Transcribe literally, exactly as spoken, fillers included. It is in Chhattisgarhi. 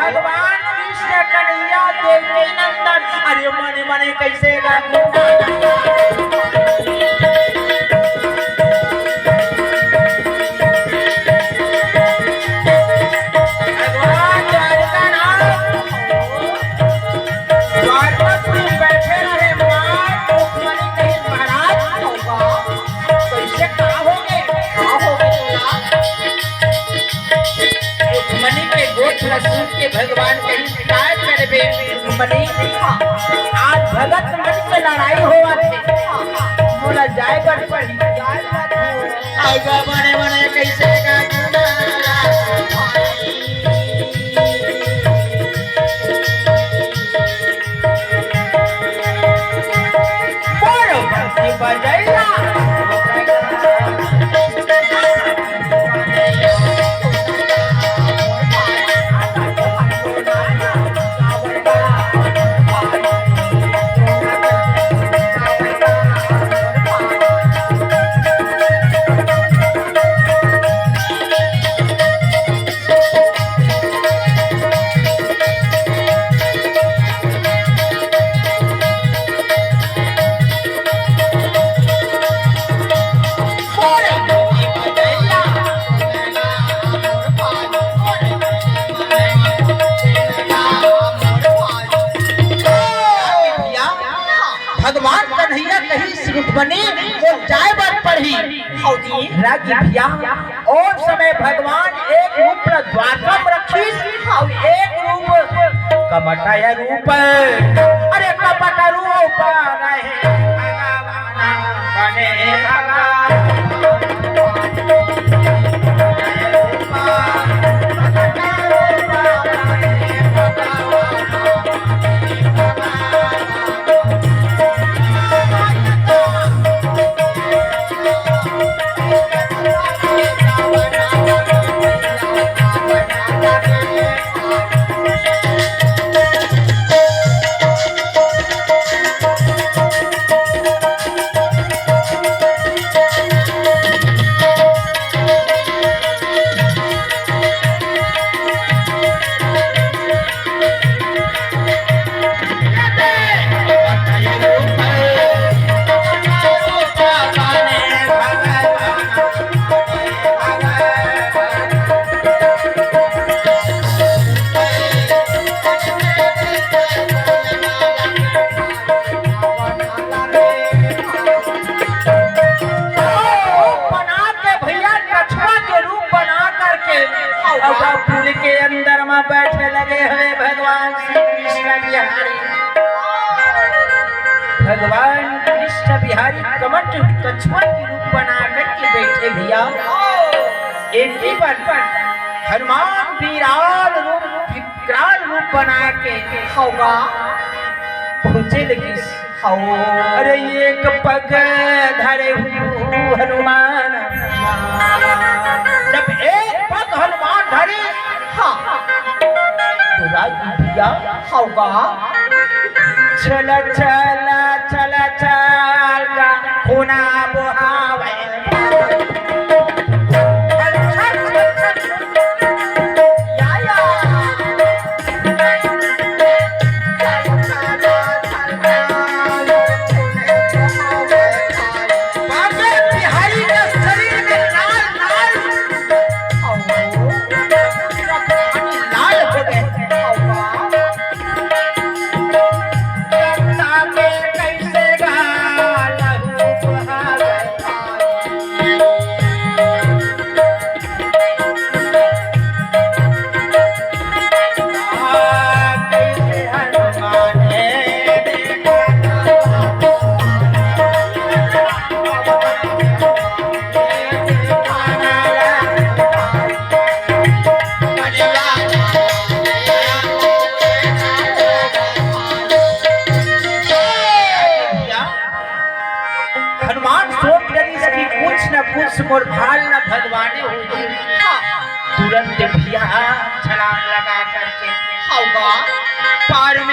भगवान कृष्ण कन्हैया देवकी नंदन, अरे मने मने कैसे गा भगवान द्वारकानाथ द्वारकापुरी में बैठे रहे, मार रुक्मणी कहीं महाराज होगा, कैसे का हो गए, का हो गए तोला? रुक्मणी के गोठ ला सुन के भगवान कहीं, "काय करबे रुक्मणी? आज भगत मन के लड़ाई होवत हे, मोला जाए बर पड़ही।" आगा बने बने कैसे का बोलो बंसी बजैया। भगवान कन्हैया कहिस, "रुक्मणी, मोर जाए बर पड़ही।" रागी भैया, ओ समय भगवान एक रूप ला द्वारका में रखिस, अउ एक रूप कपट रूप, अरे कपट रूप रहे भगवान बने भगवान। बना के भैया, कछुआ के रूप बना करके, अउ फूल के अंदर में बैठे लगे हुए भगवान श्री कृष्ण बिहारी। भगवान कृष्ण बिहारी कमट कछुआ के रूप बना करके बैठे भैया। एक ही बार हनुमान विराट रूप, विकराल रूप बना के होगा पहुंचे लगिस। अरे एक पग धरे हूँ हनुमान, जब एक पग हनुमान धरे, हाँ, तो रागी भैया होगा। चल चल चल चल का खुना बोहावे। या, या। बाबे बिहारी के शरीर में लाल लाल, लाल हो गए। रंगता के कैसे गालहु बहावे। हनुमान सोच डरिस कि कुछ न कुछ मोर भाल न भगवाने होही। तुरंत भैया छलांग लगा करके होगा। पार में